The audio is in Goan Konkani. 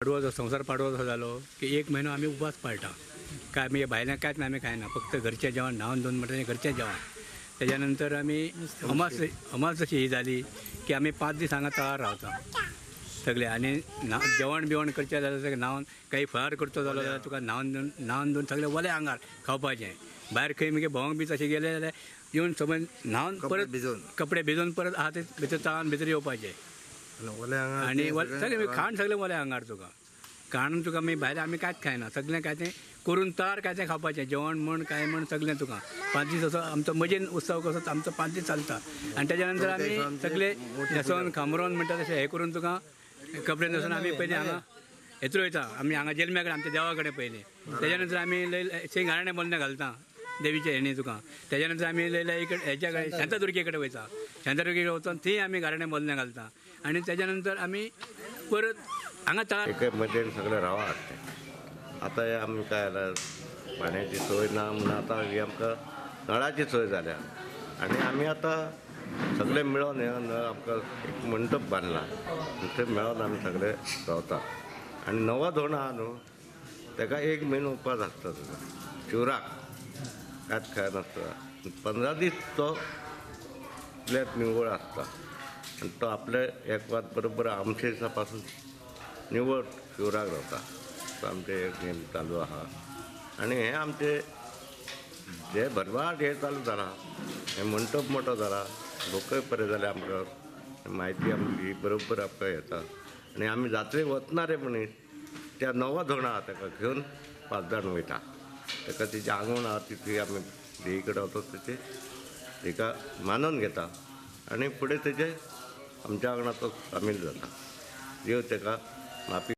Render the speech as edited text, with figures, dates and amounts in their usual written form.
पाडवो संवसार पाडवो असो जालो की एक म्हयनो आमी उपास पाळटा. काय आमी भायल्यान कांयच आमी खायना, फक्त घरचें जेवण न्हांवन धुवन म्हणटा घरचें जेवण. तेज्या नंतर आमी अमास अमास अशी ही जाली की आमी 5 दीस हांगा तळार रावता सगळे. आनी जेवण बिवण करचें जाल्यार सगळें न्हांवन काही फळार करचो जालो जाल्यार तुका न्हांवन धुवन सगळें वले आंगार खावपाचें. भायर खंय मागीर भोंवंक बी तशें गेले जाल्यार येवन समज न्हांवन परत भिजोवन कपडे भिजोवन परत आहा ते भितर तळान भितर येवपाचें. आनी सगळें खाण सगळें वले आंगार तुका खाण तुका मागीर भायर आमी कांयच खायना, सगळें काय तें करून तळार काय तें खावपाचें जेवण म्हण काय म्हण सगळें तुका. 5 दीस असो आमचो मजेन उत्सव कसो आमचो 5 दीस चलता. आनी तेज्या नंतर आमी सगळे न्हेसोन खामरोन म्हणटा तशें हें करून तुका कपडे न्हेसून आमी पयलीं हांगा हेतून वयता आमी हांगा जेल्म्या कडेन आमच्या देवा कडेन पयलीं. तेज्या नंतर आमी लय गाराणें बोलणें घालता देवीचे हेणी तुका. तेज्या नंतर आमी लय इकडे हेच्या कडेन शांतादुर्गे कडेन वयता, शांतादुर्गे कडेन वचून थंय आमी गाराणें बोलणें घालता. आनी तेज्या नंतर आमी परत हांगा तळार एके मजेन सगळें रावा हाडटा. आतां हे आमी काय जाल्यार पाण्याची सोय ना म्हणून आतां ही आमकां नळाची सोय जाल्या आनी आमी आतां सगळे मेळोन हे नळ आमकां एक मंडप बांदला थंय मेळोन आमी सगळे रावता. आनी नवो धोण आहा न्हू तेका 1 म्हयनो उपास आसता तुका, शिवराक कांयच खाय नासता. 15 दीस तो आपल्याक निवळ आसता आनी तो आपले एक वात बरोबर आमचे दिसा पासून निवळ शिवराक रावता. तो आमचे एक नेम चालू आहा. आनी हें आमचें जे भरभाट हें चालू जाला, हें मंटप मोठो जाला, लोकय बरें जाले आमकां म्हायती आमची बरोबर आमकां येता. आनी आमी जात्रेक वतना रे मनीस त्या नवो धोणा आहा ताका घेवन 5 जाण वयता. ताका तेजी आंगवण आहा ती आमी देवी कडेन वचत तेची ताका मानून घेता आनी फुडें तेजे आमच्या वांगडा तो सामील जाता. देव ताका माफी